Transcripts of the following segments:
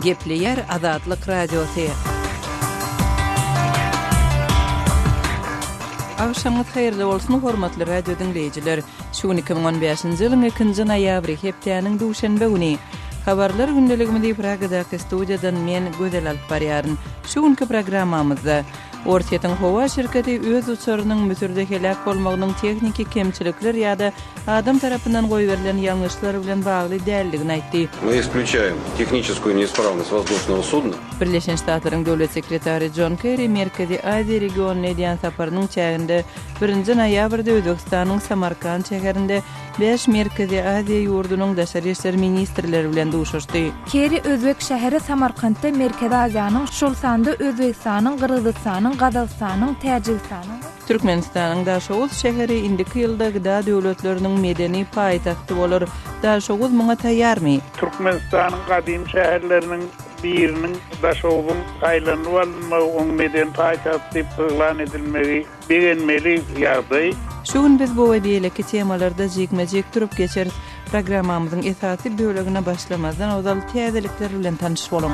Gepleýär Azatlyk Radiosy. Agşamyňyz haýyrly bolsun, hormatly radio diňleýjiler! Şu gün 2015-nji ýylyň ikinji noýabry, hepdäniň duşenbe güni. Habarlar gündeligimizi Pragadaky studiýadan men, Gözel alyp barýaryn. Şu günki programmamyzda, Orsýetiň howa şirketi öz uçarynyň Müsürde heläk bolmagynyň tehniki kemçilikler ýa-da adam tarapyndan goýberilen ýalňyşlar bilen bagly däldigini aýtdy. Мы исключаем техническую неисправность воздушного судна. Birleşen Ştatlaryň Döwlet sekretary Jon Kerri Merkezi Aziýa regionyna edýän saparynyň çäginde birinji noýabrda Özbegistanyň Samarkand şäherinde Bäş Merkezi Aziýa ýurdunyň daşary işler ministrleri bilen duşuşdy. Kerri özbek şäheri Samarkantda Merkezi Aziýanyň, şol sanda Özbegistanyň, Gyrgyzystanyň, Gazagystanyň, Täjigistanyň we. Türkmenistanyň Daşoguz şäheri indiki ýylda gda döwletleriniň medeni paýtagty bolar. Daşoguz muňa taýýarmy? Türkmenistanyň gadymy şäherleriniň biriniň Daşoguzyň saýlanyp alynmagy, oň medeni paýtagt diýip yglan edilmegi Begenmeli ýagdaý. Şu gün biz bu we beýleki temalarda jikme-jik durup geçeris. Programmamyzyň esasy bölegine başlamazdan ozal täzelikler bilen tanyş boluň.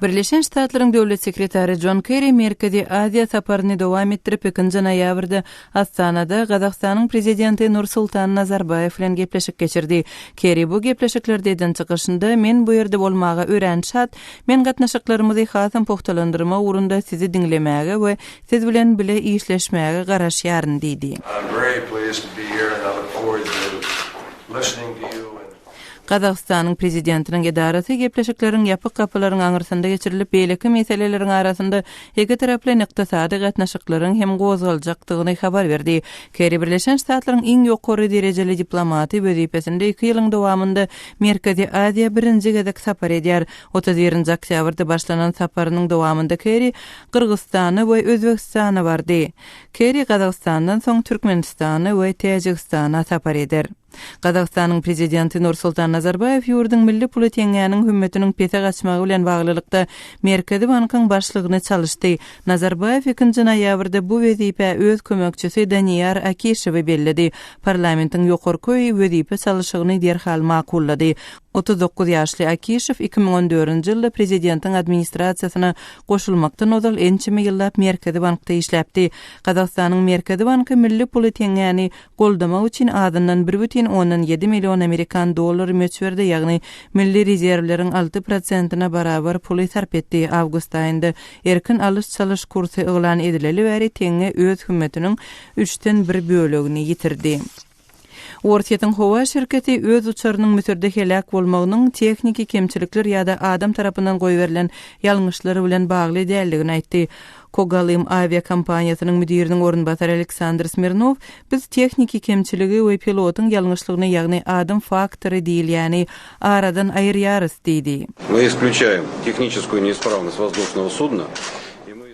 Birleşen Ştatlaryň Döwlet sekretary Jon Kerri Merkezi Aziýa saparyny dowam etdirip, ikinji noýabrda Astanada Gazagystanyň Prezidenti Nursultan Nazarbaýew bilen gepleşik geçirdi. Kerri bu gepleşiklerde eden çykyşynda, Men bu ýerde bolmaga örän şat, Men gatnaşyklarymyzy hasam pugtalandyrmak ugrunda sizi diňlemäge we siz bilen bile işleşmäge garaşýaryn diýdi. Gazagystanyň Prezidentiniň edarasy gepleşikleriň ýapyk gapylaryň aňyrsynda geçirilip, beýleki meseleleriň arasynda ikitaraplaýyn ykdysady gatnaşyklaryň hem gozgaljakdygyny habar berdi. Kerri Birleşen Ştatlaryň iň ýokary derejeli diplomaty wezipesinde iki ýylyň dowamynda Merkezi Aziýa birinji gezek sapar edýär. 31-nji oktýabrda başlanan saparynyň dowamynda Kerri Gyrgyzystana we Özbegistana bardy. Kerri Gazagystandan soň Türkmenistana we Täjigistana sapar eder. Gazagystanyň Prezidenti Nursultan Nazarbaýew ýurduň milli puly teňňäniň hümmetiniň pese gaçmagy bilen baglylykda Merkezi bankyň başlygyny çalyşdy. Nazarbaýew ikinji noýabrda bu wezipä öz kömekçisi Daniýar Akişewi belledi. Parlamentiň ýokarky öýi wezipe çalyşygyny derhal makullady. 39 ýaşly Akişew 2014-nji ýylda prezidentiň administrasiýasyna goşulmakdan ozal ençeme ýyllap Merkezi bankda işläpdi. Gazagystanyň Merkezi banky milli puly teňňäni goldamak üçin azyndan bir bütin ondan ýedi million amerikan dollary möçberde, ýagny milli rezerwleriň alty prosentine barabar puly sarp etdi. Awgust aýynda erkin alyş-çalyş kursy yglan edileli bäri teňňe öz hümmetiniň üçden bir bölegini ýitirdi. Orsýetiň howa şirketi öz uçarynyň Müsürde heläk bolmagynyň tehniki kemçilikler ýa-da adam tarapyndan goýberilen ýalňyşlar bilen bagly däldigini aýtdy. Kogalym awiakompaniýasynyň müdiriniň orunbasary Aleksandr Smirnow, Biz tehniki kemçiligi we pilotyň ýalňyşlygyny, ýagny adam faktory diýilýäni aradan aýyrýarys diýdi. Мы исключаем техническую неисправность воздушного судна и мы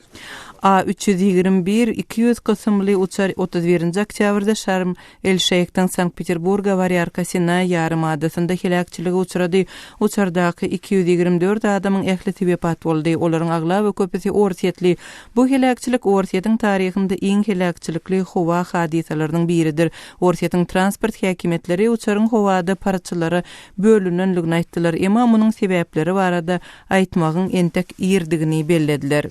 A 321, 200 kysymly uçar 31-nji oktýabrda Şarm El-Şeýhden Sankt-Peterburga barýarka Sinaý ýarym adasynda heläkçilige uçrady. Uçardaky 224 adamyň ählisi wepat boldy, olaryň aglaba köpüsi orsýetli. Bu heläkçilik Orsýetiň taryhynda iň heläkçilikli howa hadysalarynyň biridir. Orsýetiň transport häkimiýetleri uçaryň howada parçalara bölünenligini aýtdylar, emma munuň sebäpleri barada aýtmagyň entek irdigini bellediler.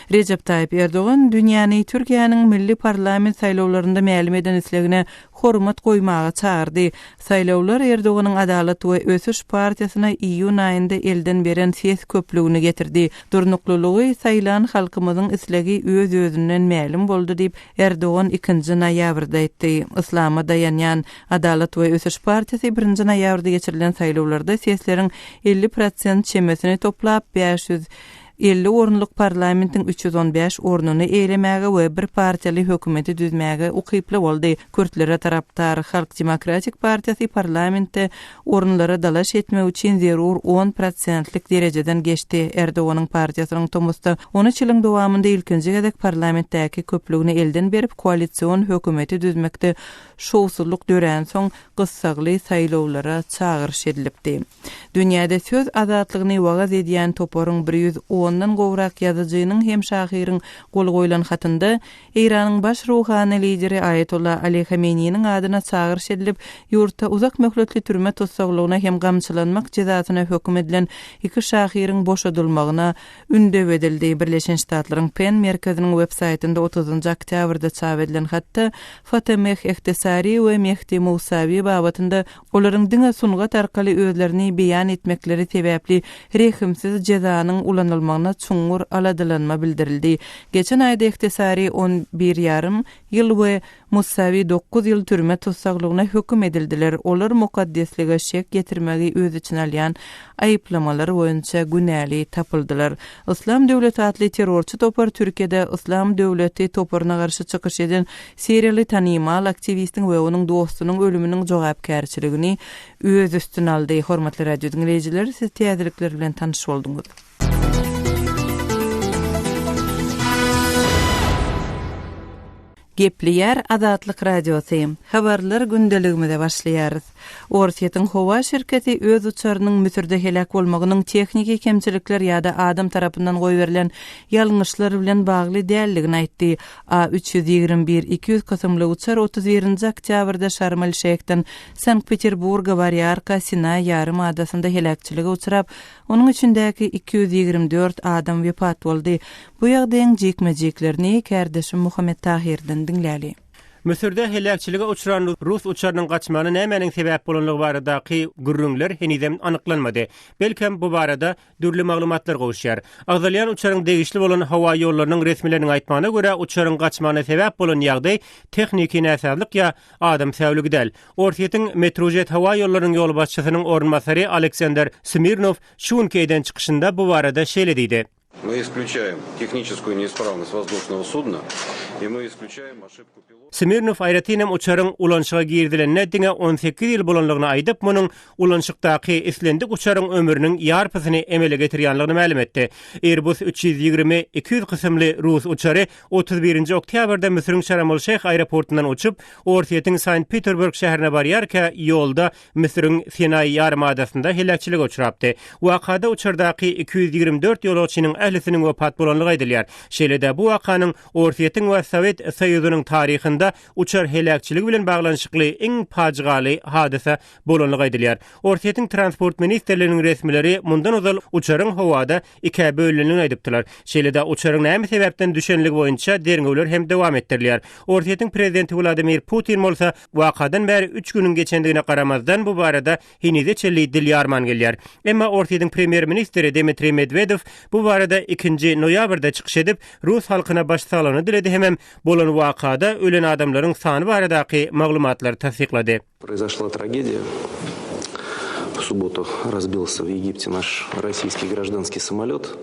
Rejep Taýyp Erdogan dünýäni Türkiýäniň milli parlament saýlawlarynda mälim eden islegine hormat goýmaga çagyrdy. Saýlawlar Erdoganyň Adalat we ösüş partiýasyna iýun aýynda elden beren ses köplügini getirdi. Durnuklylygy saýlan halkymyzyň islegi öz-özünden mälim boldy diýip, Erdogan ikinji noýabrda aýtdy. Yslama daýanýan Adalat we ösüş partiýasy birinji noýabrda geçirilen saýlawlarda sesleriň 50 prosent çemesini toplap, 550 orunlyk parlamentiň 315 ornuny eýelemäge we bir partiýaly hökümeti düzmäge ukyply boldy. Kürtlere tarapdar Halk demokratik partiýasy parlamentde orunlara dalaş etmek üçin zerur on prosentlik derejeden geçdi. Erdoganyň partiýasynyň tomusda on üç ýylyň dowamynda ilkinji gezek parlamentdäki köplügini elden berip, koalision hökümeti düzmekde şowsuzlyk döränsoň, gyssagly saýlawlara çagyryş edilipdi. Dünýäde söz azatlygyny wagyz edýän toparyň 110. ondan gowrak ýazyjynyň hem şahyryň gol goýlan hatynda Eýranyň baş ruhany lideri Aýatolla Ali Hameneýiniň adyna çagyryş edilip, ýurtda uzak möhletli türme tussaglygyna hem gamçylanmak jezasyna höküm edilen iki şahyryň boşadylmagyna ündew edildi. Birleşen Ştatlaryň PEN merkeziniň web-saýtynda otuzynjy oktýabrda çap edilen hatda Fatemeh Ehtesari we Mehdi Mousawi babatynda olaryň diňe sungat arkaly özlerini beýan etmekleri sebäpli rehimsiz jezanyň ulanylmagyna çuňňur aladalanma bildirildi. Geçen aýda Ehtesari on bir ýarym ýyl we Musawi dokuz ýyl türme tussaglygyna höküm edildiler. Olar mukaddeslige şek ýetirmegi öz içine alýan aýyplamalar boýunça günäli tapyldylar. Yslam döwleti atly terrorçy topar Türkiýede Yslam döwleti toparyna garşy çykyş eden siriýaly tanymal aktiwistiň we onuň dostunyň ölüminiň jogapkärçiligini öz üstüne aldy. Hormatly radio diňleýjiler, siz täzelikler bilen tanyş bolduňyz. Gepleýär Azatlyk Radiosy. Habarlar gündeligimize başlaýarys. Orsýetiň howa şirketi öz uçarynyň Müsürde heläk bolmagynyň tehniki kemçilikler ýa-da adam tarapyndan goýberilen ýalňyşlar bilen bagly däldigini aýtdy. A 321 200 kysymly uçar 31-nji oktýabrda Şarm-el-Şeýhden Sankt-Peterburga barýarka Sinaý ýarym adasynda heläkçilige uçrap, Onuň içindäki 224 adam wepat boldy. Bu ýagdaýyň jikme-jiklerini kärdeşim Muhammet Tahyrdan diňläli. Müsürde heläkçilige uçran rus uçarynyň gaçmagyna nämäniň sebäp bolanlygy baradaky gürrüňler henizem anyklanmady. Belkem, bu barada dürli maglumatlar gowuşýar. Agzalýan uçaryň degişli bolan howa ýollarynyň resmileriniň aýtmagyna görä, uçaryň gaçmagyna sebäp bolan ýagdaý tehniki näsazlyk ýa adam säwligi däl. Orsýetiň Metrojet howa ýollarynyň ýolbaşçysynyň orunbasary Aleksandr Smirnow şu günki eden çykyşynda bu barada şeýle diýdi. Мы исключаем техническую неисправность воздушного судна и мы исключаем ошибку пилота. Smirnow aýratynam uçaryň ulanyşyga girizilenine diňe 18 ýyl bolanlygyny aýdyp, munuň ulanyşykdaky islendik uçaryň ömrüniň ýarpysyny emele getirýänligini mälim etdi. Airbus 320 200 kysymly rus uçary 31-nji oktýabrda Müsüriň Şarm-el-Şeýh aeroportundan uçup, Orsýetiň Sankt-Peterburg şäherine barýarka, ýolda Müsüriň Sinaý ýarymadasynda heläkçilige uçrapdy. Wakada uçardaky 224 ýolagçynyň ählisiniň wepat bolandygy aýdylýar. Şeýle-de, bu wakanyň Orsýetiň we Sowet Soýuzynyň taryhynda uçar heläkçiligi bilen baglanyşykly iň pajygaly hadysa bolandygy aýdylýar. Orsýetiň Transport ministrliginiň resmileri mundan ozal uçaryň howada ikä bölünendigini aýdypdylar. Şeýle-de, uçaryň näme sebäpden düşenligi boýunça derňewler hem dowam etdirilýär. Orsýetiň prezidenti Wladimir Putin bolsa, wakadan bäri üç günüň geçendigine garamazdan, bu barada henize çenli dil ýarman gelýär. Emma Orsýetiň premýer-ministri Dmitriý Medwedew bu barada ikinji noýabrda çykyş edip, rus halkyna başsaglygyny diledi hemem bolan wakada ölen adamlaryň sany baradaky maglumatlary tassyklady. Произошла tragediya. В субботу разбился в Египте наш российский гражданский самолет.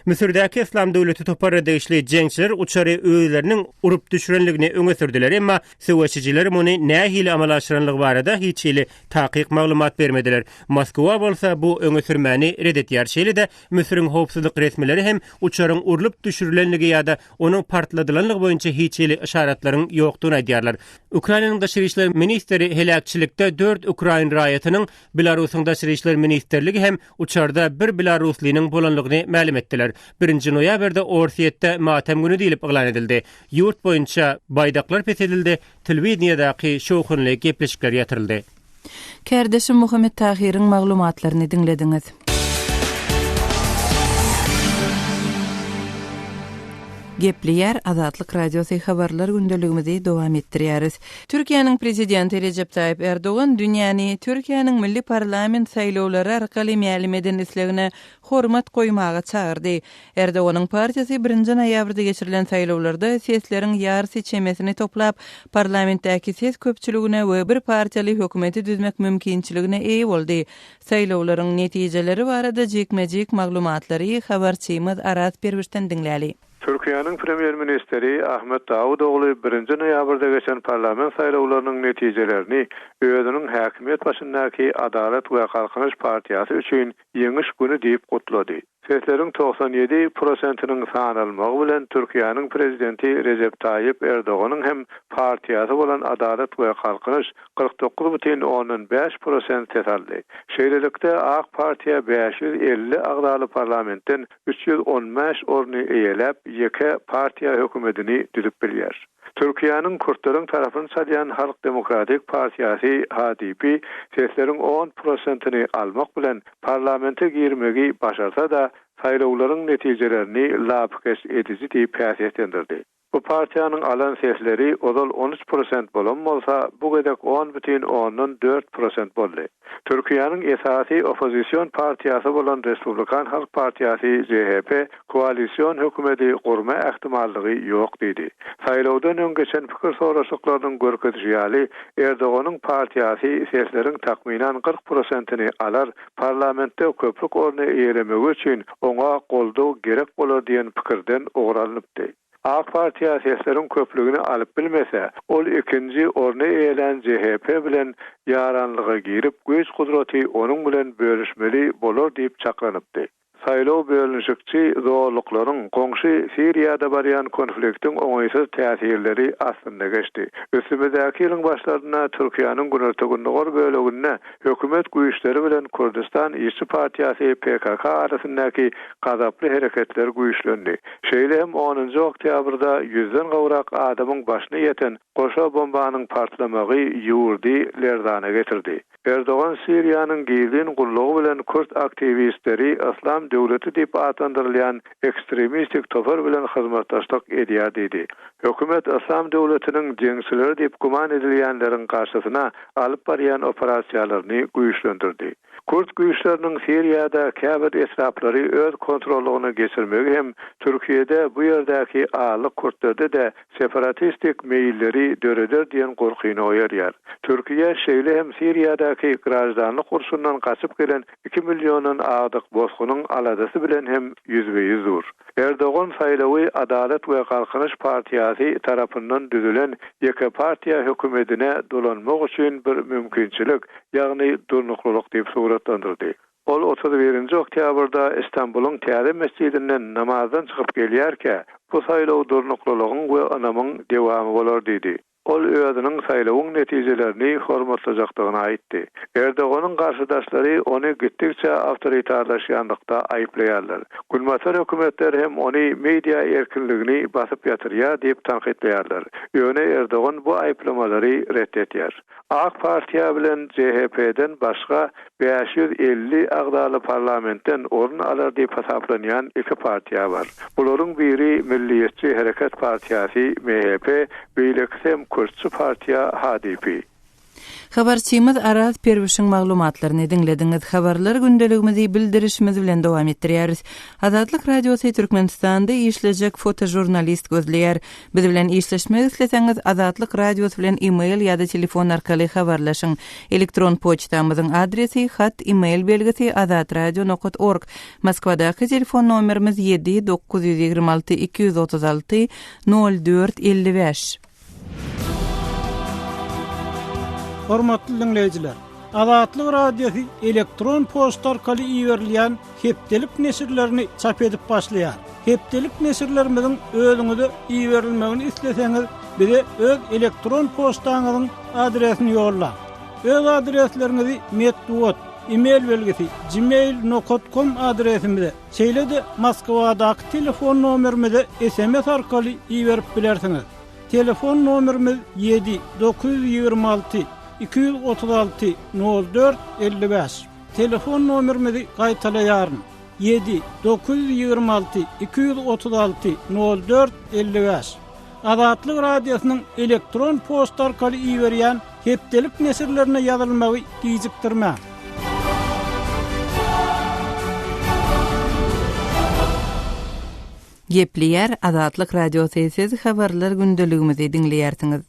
Müsürdäki Yslam döwleti toparyna degişli jeňçiler uçary özleriniň urup düşürenligini öňe sürdüler, emma söweşijiler muny nähili amala aşyranlygy barada hiç hili takyk maglumat bermediler. Moskwa bolsa bu öňe sürmäni ret edýär. Şeýle-de Müsüriň howpsuzlyk resmileri hem uçaryň urlup düşürilenligi ýa-da onuň partladylanlygy boýunça hiç hili yşaratlaryň ýokdugyny aýdýarlar. Ukrainanyň daşary işler ministri heläkçilikde dört ukrain raýatynyň, Belarusyň daşary işler ministrligi hem uçarda bir belaruslynyň bolanlygyny mälim etdiler. Birinji noýabrda Orsýetde matam güni diýlip yglan edildi. Ýurt boýunça baýdaklar peseldildi, telewideniýedäki şowhunly gepleşikler ýatyryldy. Kärdeşim Muhammet Tahyryň maglumatlaryny diňlediňiz. Gepleýär Azatlyk Radiosy habarlar gündeligimizi dowam etdirýäris. Türkiýäniň Prezidenti Rejep Taýyp Erdogan dünýäni Türkiýäniň milli parlament saýlawlary arkaly mälim eden islegine hormat goýmaga çagyrdy. Erdoganyň partiýasy birinji noýabrda geçirilen saýlawlarda sesleriň ýarysy çemesini toplap, parlamentdäki ses köpçüligine we bir partiýaly hökümeti düzmek mümkinçiligine eýe boldy. Saýlawlaryň netijeleri barada jikme-jik maglumatlary habarçymyz Araz Perwişden diňläli. Türkiýäniň Premýer-ministri Ahmet Dawutogly birinji noýabrda geçen parlament saýlawlarynyň netijelerini özüniň häkimiýet başyndaky Adalat we Galkynyş partiýasy üçin ýeňiş güni diýip gutlady. Sesleriň 97 prosentiniň sanalmagy bilen Türkiýäniň Prezidenti Rejep Taýyp Erdoganyň hem partiýasy bolan Adalat we Galkynyş 49 bütin ondan bäş prosent ses aldy. Şeýlelikde, Ak partiýa 550 agzaly parlamentden 315 orny eýeläp, ýeke partiýa hökümetini düzüp bilýär. Türkiýäniň kürtleriň tarapyny çalýan Halk demokratik partiýasy, HDP, sesleriň on prosentini almak bilen, parlamente girmegi başarsa-da, saýlawlaryň netijelerini lapykeç ediji diýip häsiýetlendirdi. Bu partiýanyň alan sesleri ozal 13 prosent bolan bolsa, bu gezek on bütin ondan dört prosent boldy. Türkiýäniň esasy oppozision partiýasy bolan Respublikan halk partiýasy, CHP, koalision hökümeti gurma ähtimallygy ýok diýdi. Saýlawdan öň geçen pikir soraşyklarynyň görkezişi ýaly, Erdoganyň partiýasy sesleriň takmynan 40 prosentini alar, parlamentde köplük orny eýelemegi üçin oňa goldaw gerek bolar diýen pikirden ugur alnypdy. Ak partiýa sesleriň köplügini alyp bilmese, ol ikinji orny eýelän CHP bilen ýaranlyga girip, güýç-gudraty onuň bilen bölüşmeli bolar diýip çaklanypdy. Saýlaw bölünişikçi zorluklaryň, goňşy Siriýada barýan konfliktiň oňaýsyz täsirleri astynda geçdi. Üstümizdäki ýylyň başlarynda Türkiýäniň günorta-gündogar böleginde hökümet güýçleri bilen Kürdüstan işçi partiýasy PKK arasyndaky gazaply hereketler güýçlendi. Şeýle hem onunjy oktýabrda ýüzden gowrak adamyň başyna ýeten goşa bombanyň partlamagy ýurdy lerzana getirdi. Erdogan Siriýanyň gizlin gullugy bilen kürt aktiwistleri Yslam döwleti diýip atlandyrylýan ekstremistik topar bilen hyzmatdaşlyk edýär diýdi. Hökümet Yslam döwletiniň jeňçileri diýip güman edilýänleriň garşysyna alyp barýan operasiýalaryny güýçlendirdi. Kürt güýçleriniň Siriýada käbir etraplary öz kontrollygyna geçirmegi hem Türkiýede bu ýerdäki azlyk kürtlerde-de separatistik meýilleri döreder diýen gorkyny oýarýar. Türkiýe şeýle hem Siriýadaky graždanlyk urşundan gaçyp gelen iki milliondan agdyk bosgunyň aladasy bilen hem ýüzbe-ýüz dur. Erdogan saýlawy Adalat we Galkynyş partiýasy tarapyndan düzülen ýeke partiýa hökümedine dolanmak üçin bir mümkinçilik, ýagny durnuklylyk diýip suratlandyrdy. Ol 31-nji oktýabrda Istanbulyň täze metjidinden namazdan çykyp gelýärkä, bu saýlaw durnuklylygyň we ynamyň dewamy bolar diýdi. Ol özüniň saýlawyň netijelerini hormatlajakdygyny aýtdy. Erdoganyň garşydaşlary ony gitdikçe awtoritarlaşýanlykda aýyplaýarlar. Günbatar hökümetleri hem ony media erkinligini basyp ýatyrýar diýip tankytlaýarlar. Ýöne Erdogan bu aýyplamalary ret etýär. Ak partiýa bilen CHP-den başga 550 agzaly parlamentden orun alar diýip hasaplanýan iki partiýa bar. Bularyň biri Milliýetçi hereket partiýasy, MHP, beýlekisi hem kürtçi partiýa HDP. Habarçymyz Araz Perwişiň maglumatlaryny diňlediňiz. Habarlar gündeligimizi bildirişimiz bilen dowam etdirýäris. Azatlyk Radiosy Türkmenistanda işlejek fotožurnalist gözleýär. Biz bilen işleşmek isleseňiz, Azatlyk Radiosy bilen e-mail ýa-da telefon arkaly habarlaşyň. Elektron poçtamyzyň adresi, hat, e-mail belgisi, azatradio nokat org. Moskwadaky telefon nomerimiz ýedi 926 236 04 55. Hormatly diňleýjiler! Azatlyk Radiosy elektron poçta arkaly iberilýän hepdelik neşirlerini çap edip başlaýar. Hepdelik neşirlerimiziň özüňize iberilmegini isleseňiz, bize öz elektron poçtaňyzyň adresini ýollaň. Öz adresleriňizi metbugat, e-mail belgisi, gmail nokat kom adresimize, şeýle-de Moskwadaky telefon nomerimize sms arkaly iberip bilersiňiz. Telefon nomerimiz ýedi 926 236 04 55. Telefon nomerimizi gaýtalaýaryn, ýedi 926 236 04 55. Azatlyk Radiosynyň elektron poçta arkaly iberýän hepdelik neşirlerine ýazylmagy gijikdirmäň. Gepleýär Azatlyk Radiosy, siz habarlar gündeligimizi diňleýärsiňiz.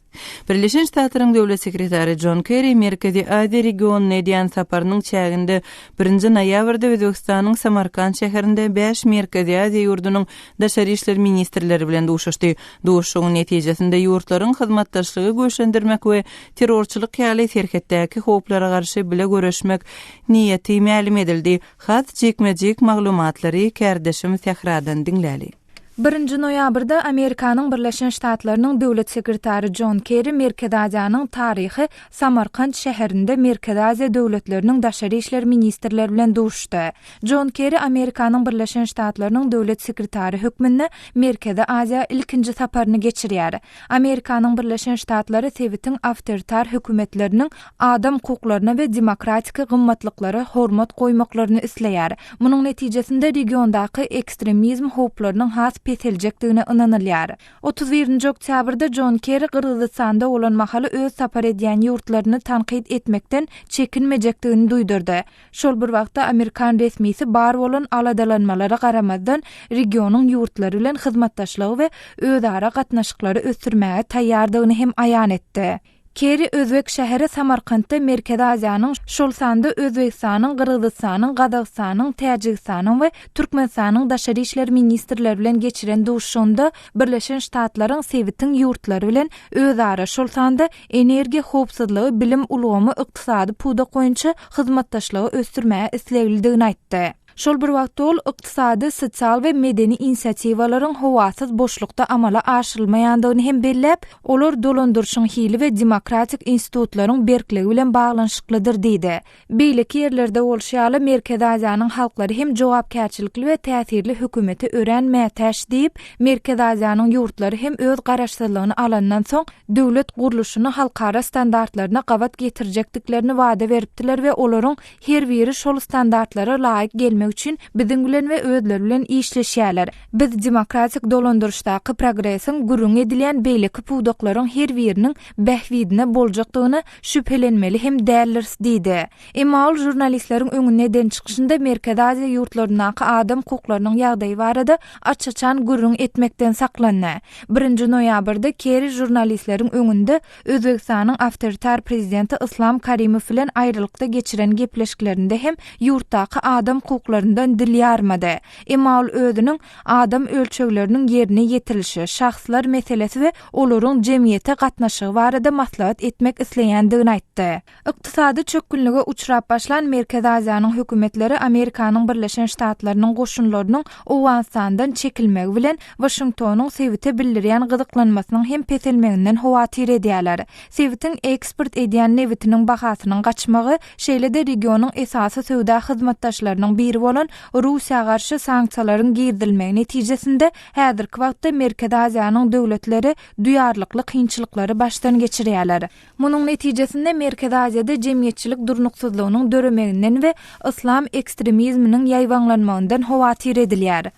Birleşen Ştatlaryň Döwlet sekretary Jon Kerri Merkezi Aziýa regionyna edýän saparynyň çäginde birinji noýabrda Özbegistanyň Samarkant şäherinde bäş Merkezi Aziýa ýurdunyň daşary işler ministrleri bilen duşuşdy. Duşuşygyň netijesinde ýurtlaryň hyzmatdaşlygy güýçlendirmek we terrorçylyk ýaly serhetdäki howplara garşy bile göreşmek niýeti mälim edildi. Has jikme-jik maglumatlary kärdeşim Sähradan diňläli. Birinji noýabrda Amerikanyň Birleşen Ştatlarynyň Döwlet sekretary Jon Kerri Merkezi Aziýanyň taryhy Samarkant şäherinde Merkezi Aziýa döwletleriniň daşary işler ministrleri bilen duşuşdy. Jon Kerri Amerikanyň Birleşen Ştatlarynyň Döwlet sekretary hökmünde Merkezi Aziýa ilkinji saparyny geçirýär. Amerikanyň Birleşen Ştatlary sebitiň awtoritar hökümetleriniň adam hukuklaryna we demokratiki gymmatlyklara hormat goýmaklaryny isleýär. Munuň netijesinde regiondaky ekstremizm howplarynyň has peseljekdigine ynanylýar. 31-nji oktýabrda Jon Kerri Gyrgyzystanda bolan mahaly öz sapar edýän ýurtlaryny tankyt etmekden çekinmejekdigini duýdurdy. Şol bir wagtda, amerikan resmisi bar bolan aladalanmalara garamazdan, regionyň ýurtlary bilen hyzmatdaşlygy we özara gatnaşyklary ösdürmäge taýýardygyny hem aýan etdi. Kerri özbek şäheri Samarkantda Merkezi Aziýanyň, şol sanda Özbegistanyň, Gyrgyzystanyň, Gazagystanyň, Täjigistanyň we Türkmenistanyň daşary işler ministrleri bilen geçiren duşuşygynda Birleşen Ştatlaryň sebitiň ýurtlary bilen özara, şol sanda energiýa howpsuzlygy, bilim ulgamy, ykdysady pudak boýunça hyzmatdaşlygy ösdürmäge isleglidigini aýtdy. Şol bir wagtda ol ykdysady, sosial we medeni inisiatiwalaryň howasyz boşlukda amala aşyrylmaýandygyny hem belläp, olar dolandyryşyň hili we demokratik institutlaryň berkligi bilen baglanyşyklydyr diýdi. Beýleki ýerlerde bolşy ýaly, Merkezi Aziýanyň halklary hem jogapkärçilikli we täsirli hökümete örän mätäç diýip, Merkezi Aziýanyň ýurtlary hem öz garaşsyzlygyny alandan soň, döwlet gurluşyny halkara standartlaryna gabat getirjekdiklerini wada beripdiler we olaryň her biri şol standartlara laýyk gelmek üçin biziň bilen we özleri bilen işleşýärler. Biz demokratik dolandyryşdaky progresiň gürrüňi edilýän beýleki pudaklaryň her biriniň bähbidine boljakdygyna şübhelenmeli hem däldiris diýdi. Emma ol žurnalistleriň öňünde eden çykyşynda Merkezi Aziýa ýurtlaryndaky adam hukuklarynyň ýagdaýy barada aç-açan gürrüň etmekden saklandy. Birinji noýabrda Kerri žurnalistleriň öňünde Özbegistanyň awtoritar prezidenti Yslam Karimow bilen aýralykda geçiren gepleşiklerinde hem ýurtdaky adam hukuklaryndan dil ýarmady. Emma ol özüniň adam ölçegleriniň ýerine ýetirilişi, şahslar meselesi we olaryň jemgyýete gatnaşygy barada maslahat etmek isleýändigini aýtdy. Ykdysady çökgünlige uçrap başlan Merkezi Aziýanyň hökümetleri Amerikanyň Birleşen Ştatlarynyň goşunlarynyň Owganystandan çekilmegi bilen Waşingtonyň sebite bildirýän gyzyklanmasynyň hem peselmeginden howatyr edýärler. Sebitiň eksport edýän nebitiniň bahasynyň gaçmagy, şeýle-de regionyň esasy söwda hyzmatdaşlarynyň biri bolan Russiýa garşy sanksiýalaryň girizilmegi netijesinde häzirki wagtda Merkezi Aziýanyň döwletleri duýarlykly kynçylyklary başdan geçirýärler. Munuň netijesinde Merkezi Aziýada jemgyýetçilik durnuksyzlygynyň döremeginden we yslam ekstremizminiň ýaýbaňlanmagyndan howatyr edilýär.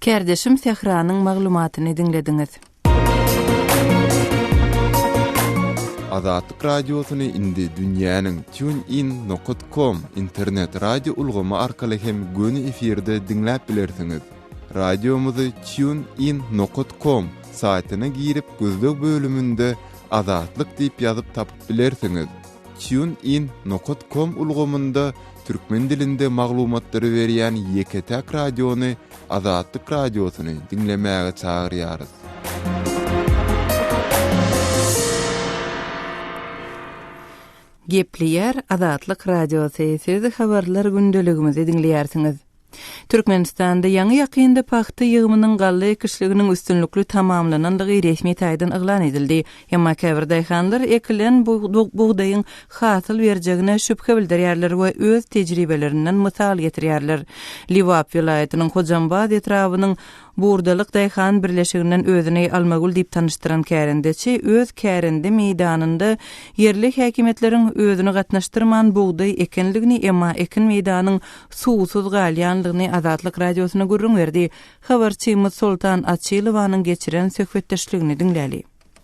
Kärdeşim Sähranyň maglumatyny diňlediňiz. Azatlyk Radiosyny indi dünýäniň TuneIn nokat com internet radio ulgamy arkaly hem göni efirde diňläp bilersiňiz. Radiomyzy TuneIn nokat com saýtyna girip gözleg bölüminde Azatlyk diýip ýazyp tapyp bilersiňiz. TuneIn nokat com ulgamynda türkmen dilinde maglumatlary berýän ýeke-täk radiony Azatlyk Radiosyny diňlemäge çagyrýarys. Gepleýär Azatlyk Radiosy, siz habarlar gündeligimizi diňleýärsiňiz. Türkmenistanda ýaňy-ýakynda pagta ýygymynyň galla ekişliginiň üstünlikli tamamlanandygy resmi taýdan yglan edildi. Emma käbir daýhanlar ekilen bugdaýyň hasyl berjegine şübhe bildirýärler we öz tejribelerinden mysal getirýärler. Lebap welaýatynyň Hojambaz etrabynyň Burdalyk daýhan birleşiginden özüni Almagül diýip tanyşdyran kärendeçi öz kärende meýdanynda ýerli häkimiýetleriň özüni gatnaşdyrman bugdaý ekenligini, emma ekin meýdanyň suwsuz galýanlygyny Azatlyk Radiosyna gürrüň berdi. Habarçymyz Soltan Açylowanyň geçiren söhbetdeşligini diňläli.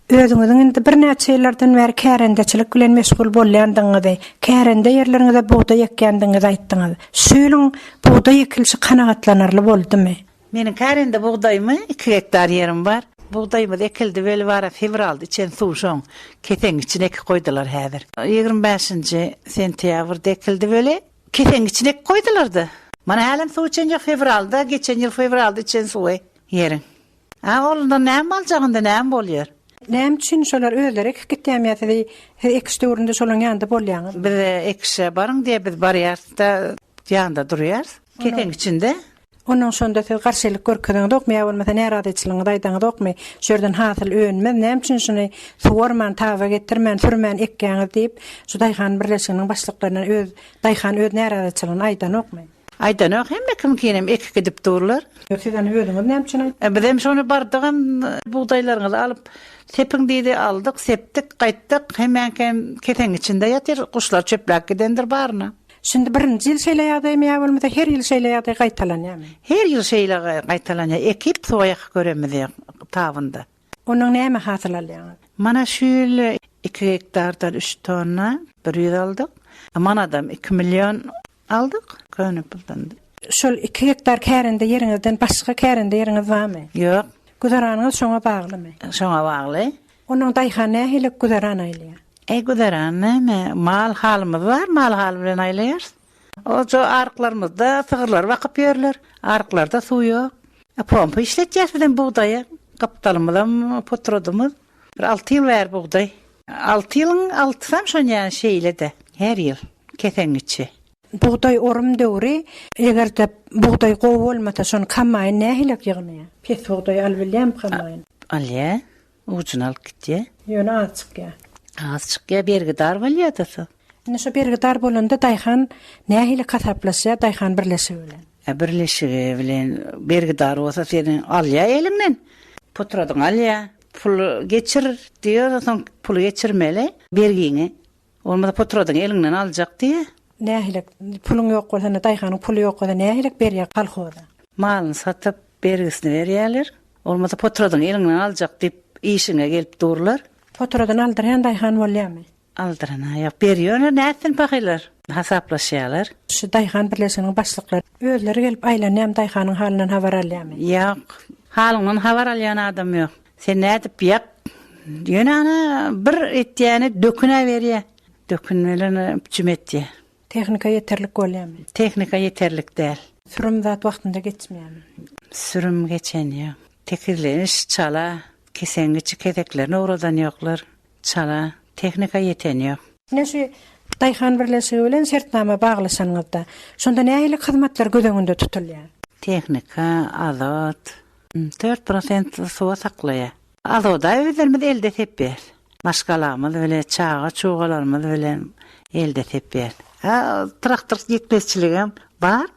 Özüňiziň indi birnäçe ýyllardan bäri kärendeçilik bilen meşgul bolýandygyňyzy, kärende ýerleriňize bugdaý ekýändigiňizi aýtdyňyz. Şu ýylyň bugdaý ekilişi kanagatlanarly boldumy? Meniň kärende bugdaýymy iki gektar ýerim bar. Bugdaýymyz ekildi weli bara fewralda içen suw şoň keseň içine ekip goýdular häzir. 25-nji sentýabrda ekildi weli keseň içine ekip goýdularda. Mana hälem suw içen ýok fewralda geçen ýyl fewralda içen suwy ýeriň. A olundan näme boljak indi näme bolýar. Näme üçin şolar özleri ekip gitýärmi ýa sizi siz ekiş döwründe şolaň ýanynda bolýaňyzmy? Bize ekişe baryň diýýär biz barýarys-da ýanynda durýarys keseň içinde. Onnoň şonda siz garşylyk görkezeňzokmy ýa bolmasa närazyçylygyňyzy aýdaňyzokmy? Şu ýerden hasyl önmez, näme üçin şuny suwarman, taba getirmän, sürmän ekýäňiz diýip, şu daýhan birleşiginiň başlyklaryna öz daýhan öz närazyçylygyny aýdanokmy? Aýdanok, hemme kimkinem ekip gidip durlar. Siz ony özüňiz näme üçin aýtmadyňyz? Bizem şony bardygam bugdaýlaryňyzy alyp sepiň diýdi, aldyk, sepdik, gaýtdyk, hemmäňkem keseň içinde ýatyr, guşlar çöpläp gidendir baryny. Şindi birinji ýyl şeýle ýagdaýmy ýa bolmasa her ýyl şeýle ýagdaý gaýtalanýarmy? Her ýyl şeýle gaýtalanýar. Ekip suwa ýakyp göremiz ýok tabynda. Ondan näme hasyl alýaňyz? Mana şu ýyl iki gektardan üç tonna 100 aldyk. Manadam iki million aldyk köne puldan. Şol iki gektar kärende ýeriňizden başga kärende ýeriňiz barmy? Ýok. Güzeranyňyz şoňa baglymy? Şoňa bagly. Onuň daýhan nähili güzeran aýlaýar? Eý, güzeran näme, mal halymyz bar, mal haly bilen aýlaýarys. Oja aryklarymyzda sygyrlary bakyp ýörler. Aryklarda suw ýok. Pompa işletýäris bizem bugdaýa. Gapdalymyzam potradymyz. Bir alty ýyl bäri bugdaý. Alty ýylyň altysam şonýa şeýle-de. Her ýyl keseň içi. Bugdaý orum döwri, eger-de bugdaý gowy bolmasa, şony kombaýn nähilek ýygnaýar? Pes bugdaý alybilýärmi kombaýn? Alýar. Ujuny alyp gitýär. Ýöne az çykýar. Az çykýar, bergidar bolýar-da soň. Indi şo bergidar bolanda daýhan nähili hasaplaşýar daýhan birleşigi bilen? Ä birleşigi bilen bergidar bolsa seni alýar eliňden. Potradyňy alýar. Pul geçir diýýär, soň puly geçirmeli bergiňi. Bolmasa potradyňy eliňden aljak diýýä. Nähilek, puluň ýok bolsa, indi daýhanyň puly ýok bolsa nähilek berýär kolhoza? Malyny satyp, bergisini berýärler. Bolmasa potradyňy eliňden aljak diýip, işiňe gelip durlar. Potradyny aldyrýan daýhan bolýarmy? Aldyran-a ýok. Berýärler, nätsin pahylar? Hasaplaşýarlar. Şu daýhan birleşiginiň başlyklary özleri gelip aýlanýarmy, daýhanyň halyndan habar alýarmy? Ýok. Halyňdan habar alýan adam ýok. Sen nädip ýak? Ýöne ana bir etýäni dökün-ä berýä. Dökün bilen üpjüm etýä. Tehnika ýeterlik bolýamy? Tehnika ýeterlik däl. Sürüm zat wagtynda geçmeýärmi? Sürüm geçen ýok. Tekizleniş çala, keseňgiçi keseklerini ugradan ýoklar. Çala, tehnika ýeten ýok. Ine şu daýhan birleşigi bilen şertnama baglaşanyňyzda, şonda nähili hyzmatlar göz öňünde tutulýar? Tehnika, azot, Dört prosent suwa saklaýar. Azoda özlerimiz elde sepýäs. Maşgalamyz bile, çaga-çugalarymyz bilen elde sepýäs. Hä, traktor ýetmezçiligem bar.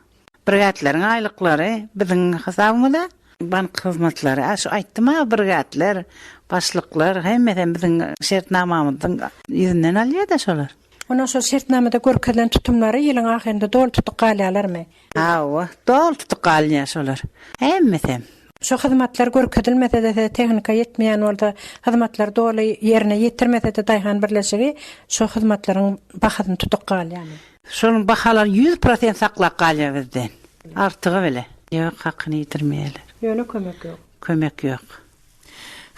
Brigadlaryň aýlyklary biziň hasabymyza. Bank hyzmatlary, a şu aýtdym-a, brigadlar, başlyklar hemmesem biziň şertnamamyzyň ýüzünden alýar-da şolar. Ondan şol şertnamada görkezilen tutumlary ýylyň ahyrynda doly tutup galýarlarmy? Hawa, doly tutup galynýar şolar. Hemmesem. Şu hyzmatlar görkezilmese-de size tehnika ýetmeýän bolsa, hyzmatlary doly ýerine ýetirmese-de daýhan birleşigi şu hyzmatlaryň bahasyny tutup galýarmy? Şonuň bahalary 100% saklap galýar bizden. Artygy bile. Ýok, hakyny ýitirmeýärler. Ýöne kömek ýok. Kömek ýok.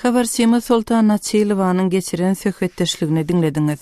Habarçymyz Soltan Naçilowanyň geçiren söhbetdeşligini diňlediňiz.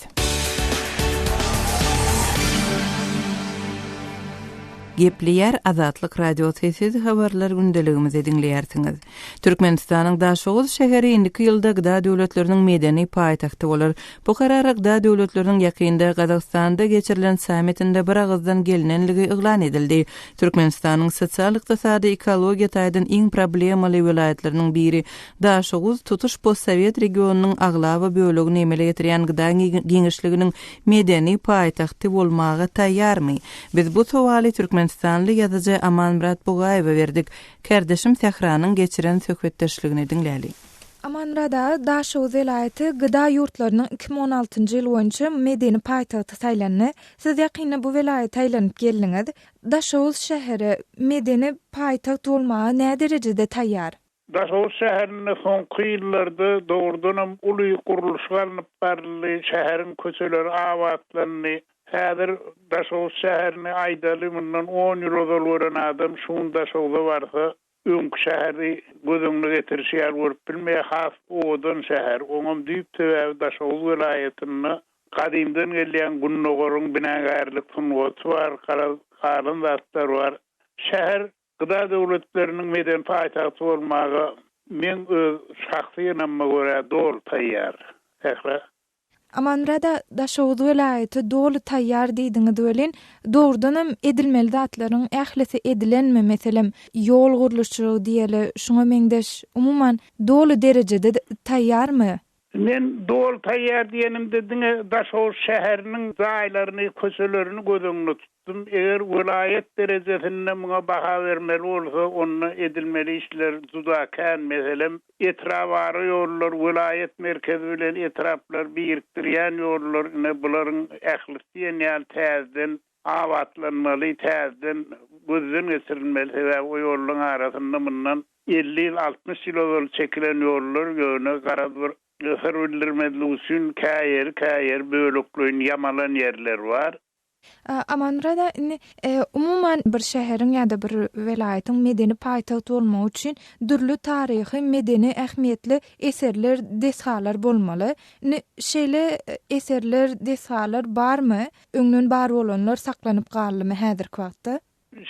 Gepleýär Azatlyk Radiosy siz habarlar gündeligimizi diňleýärsiňiz. Türkmenistanyň Daşoguz şäheri indiki ýylda gda döwletleriniň medeni paýtagty bolar. Bu karara gda döwletleriniň ýakynda Gazagystanda geçirilen sammitinde bir agyzdan gelinenligi yglan edildi. Türkmenistanyň sosial-ykdysady, ekologiýa taýdan iň problemaly welaýatlarynyň biri Daşoguz tutuş postsowet regionynyň aglaba bölegini emele getirýän gda giňişliginiň medeni paýtagty bolmaga taýýarmy? Biz bu sowaly türkmenistanly ýazyjy Amanmyrat Bugaýewe berdik. Kärdeşim Sähranyň geçiren söhbetdeşligini diňläli. Amanmyrat aga, Daşoguz welaýaty gda ýurtlarynyň 2016-njy ýyl boýunça medeni paýtagty saýlandy. Siz ýakynda bu welaýata aýlanyp geldiňiz. Daşoguz şäheri medeni paýtagt bolmaga näderejede taýýar? Daşoguz şäherinde soňky ýyllarda dogrudanam uly gurluşyk alnyp baryldy, şäheriň köçeleri abatlandy. Häzir Daşoguz şäherini aýdaly mundan on ýyl ozal gören adam şu gün Daşoguza barsa, öňki şäheri göz öňüne getirişi ýaly bolup bilmeýär. Has owadan şäher. Oňam düýp sebäbi Daşoguz welaýatynda gadymdan gelýän gündogaryň binagärlik sungaty bar, garaz galan zatlar bar. Şäher Gda döwletleriniň medeni paýtagty bolmaga meň öz şahsy ynamyma görä doly taýýar. Sähra. Amanmyrada Daşoguz welaýaty doly taýýar diýdiňiz welin, dogrudanam edilmeli zatlaryň ählisi edilenmi, meselem, ýol gurluşygy diýeli, şuňa meňzeş, umuman, doly derejede taýýarmy? Men doly taýýar diýenimde diňe Daşoguz şäheriniň jaýlaryny, köçelerini göz öňünde tutdum. Eger welaýat derejesinde muňa baha bermeli bolsa, onda edilmeli işler juda kän. Meselem, etrabara ýollar, welaýat merkezi bilen etraplary birikdirýän ýollar, ine, bularyň ählisi diýen ýaly täzeden abatlanmaly, täzeden gözden geçirilmeli. Sebäbi o ýollaryň arasynda mundan 50 ýyl, 60 ýyl ozal çekilen ýollar ýöne garaz bir syr bildirmezlik üçin käýeri, käýeri bölekleýin ýamalan ýerler bar. Amanmyrat aga, indi umuman bir şäheriň ýa-da bir welaýatyň medeni paýtagt bolmagy üçin dürli taryhy, medeni ähmiýetli eserler, desgalar bolmaly. Indi şeýle eserler, desgalar barmy? Öňden bar bolanlar saklanyp galdymy häzirki wagtda?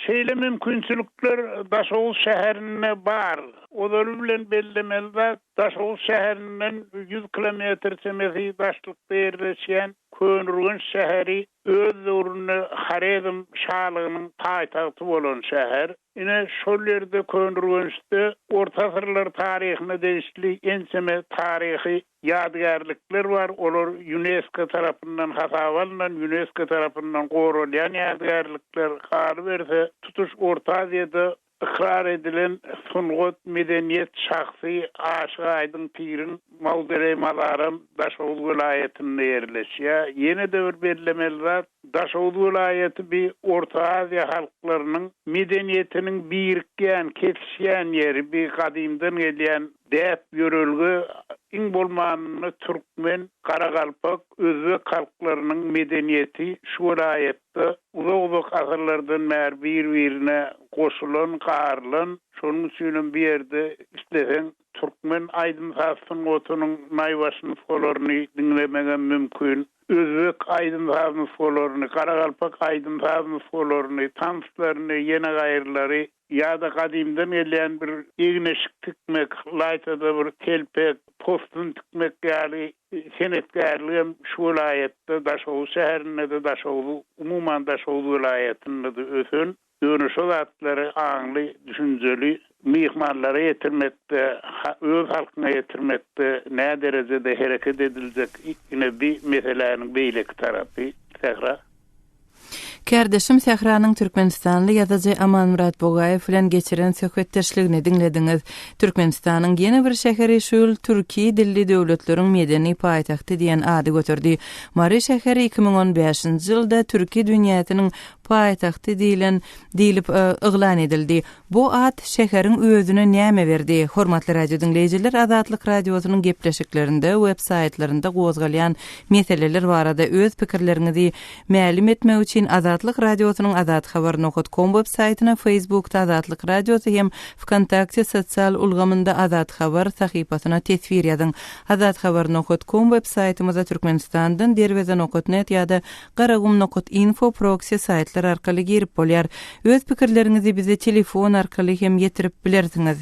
Şeýle mümkinçilikler Daşoguz şäherinde bar. Ozaly bilen bellemeli zat, Daşoguz şäherinden 100 kilometr çemesi daşlykda ýerleşýän Köneürgenç şäheri öz döwründe Horezm şalygynyň paýtagty bolan şäher. Ine, şol ýerde Köneürgençde orta asyrlar taryhyna degişli ençeme taryhy Ýadygärlikler bar, olar Ýunesko tarapyndan hasaba alnan, Ýunesko tarapyndan goralýan ýadygärlikler, galyberse, tutuş Orta Aziýada ykrar edilen sungat, medeniýet şahsy Aşyk Aýdyň piriň mawzoleý mazaram Daşoguz welaýatynda ýerleşýär. Ýene-de bir bellemeli zat, Daşoguz welaýaty bi Orta Aziýa halklarynyň medeniýetiniň birikýän, kesişýän ýeri, bi gadymdan gelýän Däp-ýörelge iň bolmanynda türkmen, garagalpak, özbek halklarynyň medeniýeti şu welaýatda uzak-uzak asyrlardan bäri bir-birine goşulan, garylan. Şonuň üçinem bu ýerde isleseň türkmen aýdym-saz sungatynyň naýbaşy nusgalaryny diňlemegem mümkin. Özbek aýdym-saz nusgalaryny, garagalpak aýdym-saz nusgalaryny, tanslaryny, ýene gaýrylary Ýa-da gadymdan gelýän bir egin-eşik tikmek, ylaýta-da bir telpek, possun tikmek ýaly senetkärligem şu welaýatda, Daşoguz şäherinde-de, Daşoguz, umuman Daşoguz welaýatynda-da ösen. Ýöne şo zatlary aňly, düşünjeli myhmanlara ýetirmekde, öz halkyňa ýetirmekde näderejede hereket ediljek, ine bi meseläniň beýleki tarapy, Sähra. Kärdeşim Sähranyň türkmenistanly ýazyjy Amanmyrat Bogaýew bilen geçiren söhbetdeşligini diňlediňiz. Türkmenistanyň ýene bir şäheri şu ýyl Türki dilli döwletleriň medeni paýtagty diýen ady göterdi. Mary şäheri 2015-nji ýylda Türki dünýäsiniň paýtagty diýlen diýlip yglan edildi. Bu at şäheriň özüne näme berdi? Hormatly radio diňleýjiler, Azatlyk Radiosynyň gepleşiklerinde, web saýtlarynda gozgalýan meseleler barada öz pikirleriňizi mälim etmek üçin Azatlyk Radiosynyň azathabar nokat kom web saýtyna, Facebookda Azatlyk Radiosy hem Wkontakte sosial ulgamynda Azathabar sahypasyna teswir ýazyň. Azathabar nokat kom web saýtymyza Türkmenistandan Derweze nokat net ýa-da Garagum nokat info proksi saýtlar arkaly girip bolýar. Öz pikirleriňizi bize telefon arkaly hem ýetirip bilersiňiz.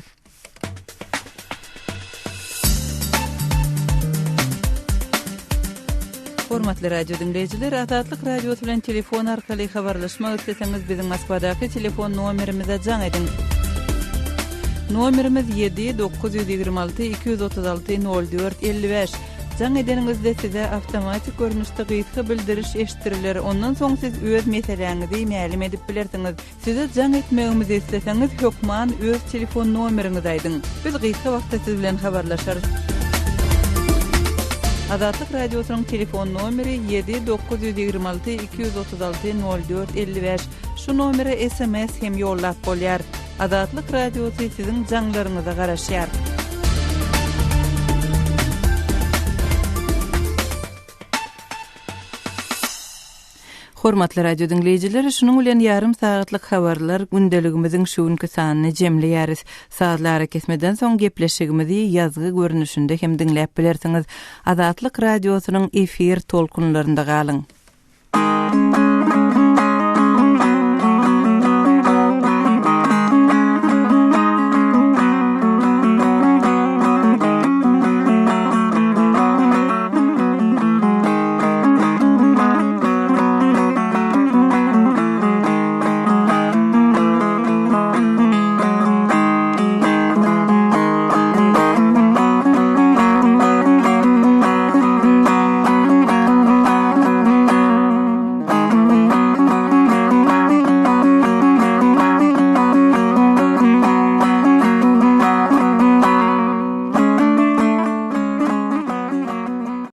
Hormatly radio diňleýjiler, Azatlyk Radiosy bilen telefon arkaly habarlaşmak isleseňiz, biziň Moskwadaky telefon nomerimize jaň ediň. Nomerimiz 7 926 236 04 55. Jaň edeniňizde size awtomatik görnüşde gysga bildiriş eşitdiriler, ondan soň siz öz meseläňizi mälim edip bilersiňiz. Size jaň etmegimizi isleseňiz, hökman öz telefon nomeriňizi aýdyň. Biz gysga wagtda siz bilen habarlaşarys. Azatlyk Radiosynyň telefon nomeri 7 926 236 04 55. Şu nomere sms hem ýollap bolýar. Azatlyk Radiosy siziň jaňlaryňyza garaşýar. Hormatly radio diňleýjiler, şunuň bilen ýarym sagatlyk habarlar gündeligimiziň şu günki sanyny jemleýäris. Sazly arakesmeden soň gepleşigimizi ýazgy görnüşinde hem diňläp bilersiňiz. Azatlyk Radiosynyň efir tolkunlarynda galyň.